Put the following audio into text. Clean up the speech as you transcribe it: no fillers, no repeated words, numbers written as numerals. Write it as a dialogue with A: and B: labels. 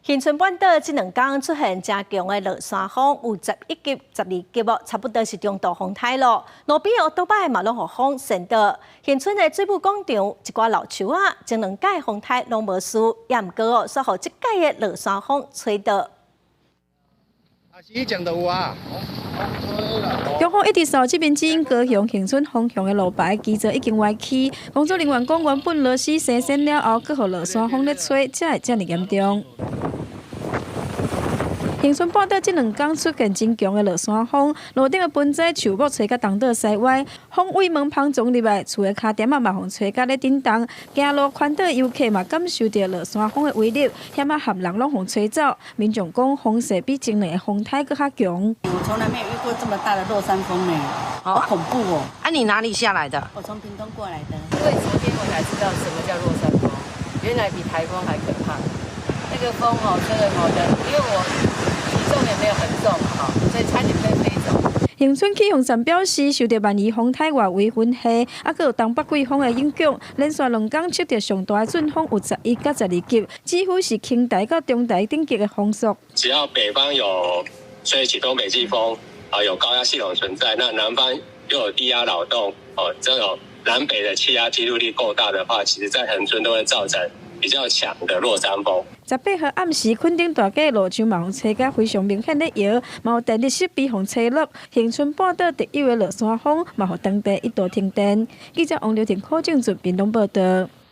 A: 恆春半島這兩工出現誠強的落山風，有11級、12級哦，差不多是中度風颱囉。路邊的烏托擺嘛攏予風掀倒。恆春的水母廣場一寡老樹仔，前兩屆風颱攏無事，也毋過哦，煞予這屆的落山風吹倒。
B: 以前就有啊。
C: 強風一直掃這邊指引高雄恆春方向的路牌，基座已經歪去。工作人員講，原本螺絲生鉎了後，閣予落山風咧吹，才會遮爾嚴重。恆春半島這兩工出現真強的落山風，路頂的盆栽樹木吹甲東倒西歪，風對門縫撞入來，厝的跤墊仔嘛予吹甲咧振動。行路環島遊客嘛感受著落山風的威力，險仔冚人攏予吹走。民眾講風勢比前兩个風颱閣較強。
D: 我從來沒有遇過這麼大的落山風呢，好恐怖哦！
E: 啊，你哪裡下來的？
D: 我從屏東過來的。
F: 因為昨天我才知道什麼叫落山風，原來比颱風還可怕。那個風哦，真的好的，因為我體重也沒有很重哈，所以差點被飛走。
C: 恆春氣象站表示，受著萬宜風颱外圍雲系，啊，閣有東北季風的影響，連續兩工測著上大的陣風有11佮12級，幾乎是輕台到中台等級的風速。
G: 只要北方有吹起東北季風，啊，有高壓系統存在，那南方又有低壓擾動，哦，這種南北的氣壓梯度力夠大的話，其實在恆春都會造成比較強的落山風。
C: 18號暗時，墾丁大街路樹嘛予吹甲非常明顯咧搖，嘛有電力設備予吹落。恆春半島特有的落山風嘛予當地一度停電。記者王劉婷、柯正俊屏東報道。